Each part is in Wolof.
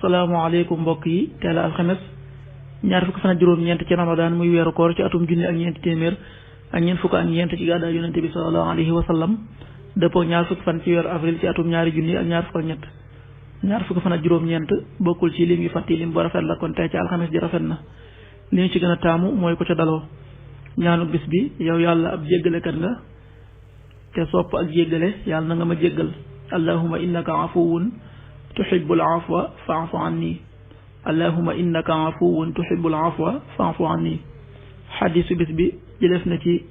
asalaamaaleykum mbokk yi teel a alxames ñaar fukki fan ak juróom-ñeent ci ramadan muy weeru koor ci atum junni ak ñeenti téeméer ak ñeent fukk ak ñeent ci gàddaay yonente bi sallallahu alayhi wa sallam dëppoo ñaar fukki fan ci weeru avril ci atum ñaari junni ak ñaar fukk ak ñett ñaar fukki fan ak juróom-ñeent bokkul ci lim yu fàtti lim bu rafet la kon tey ci alxames ji rafet na li ñu ci gën a taamu mooy ko ca daloo ñaanu bis bi yow yàlla ab jéggalekat nga te sopp ak jéggale yàlla na nga ma jéggal allahumma innaka afuwun tuhibbul afwa fa'fu anni allahumma innaka afuwun tuhibbul afwa fa'fu anni xadiisu bis bi jëleef na ci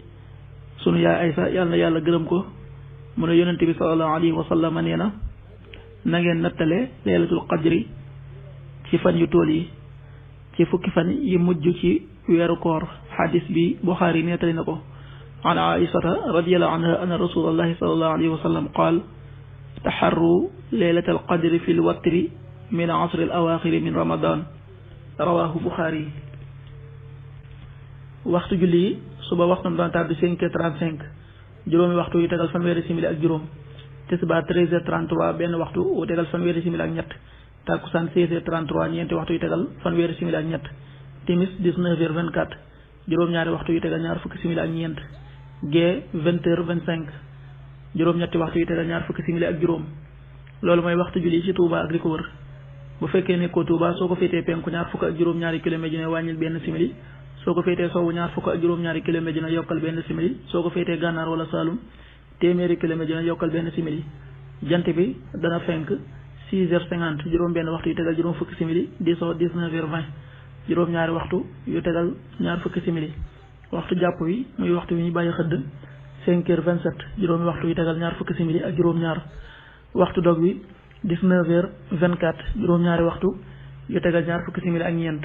sunu yaay Aysa yàlla na yàlla gërëm ko mu ne yonente bi sallallahu alayhi wa sallam nee na na ngeen nattale laylatul qadri ci fan yu tool yi ci fukki fan yi mujj ci weeru koor xadiis bi Buxaari nettali na ko an Aysata radiyallahu anha anna rasulallahi sallallahu alayhi wa sallam qaal taxarru laylatal qadri fil watri min asril awaaxiri min ramadan rawaahu Buxaari. waxtu julli yi suba waxtu daan tàbbi 5h35 juróomi waxtu yu tegal fanweeri simili ak juróom tisbaar 13h33 benn waxtu wu tegal fanweeri simili ak ñett takkusaan 16h33 ñeenti waxtu yu tegal fanweeri simili ak ñett timis 19h24 juróom-ñaari waxtu yu tegal ñaar fukki simili ak ñeent gee 20h25 juróom-ñetti waxtu yu tegal ñaar fukki simili ak juróom loolu mooy waxtu julli ci Touba ak li ko wër bu fekkee nekkoo Touba soo ko féetee penku ñaar fukk ak juróom-ñaari kilomètre dina wàññil benn simili soo ko féetee sowwu ñaar fukk ak juróom-ñaari kilomètre dina yokkal benn simili soo ko féetee gànnaar wala Saalum téeméeri kilomètre dina yokkal benn simili jant bi dana fenk 6h50 juróom benn waxtu yu tegal juróom fukki simili di soo 19h20 juróom-ñaari waxtu yu tegal ñaar fukki simili waxtu jàpp wi muy waxtu wi ñu bàyyi xëdd 5h27 juróomi waxtu yu tegal ñaar fukki simili ak juróom-ñaar waxtu dog wi 19h24 juróom-ñaari waxtu yu tegal ñaar fukki simili ak ñeent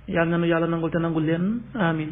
yàlla na nu yàlla nangul te nangul leen amin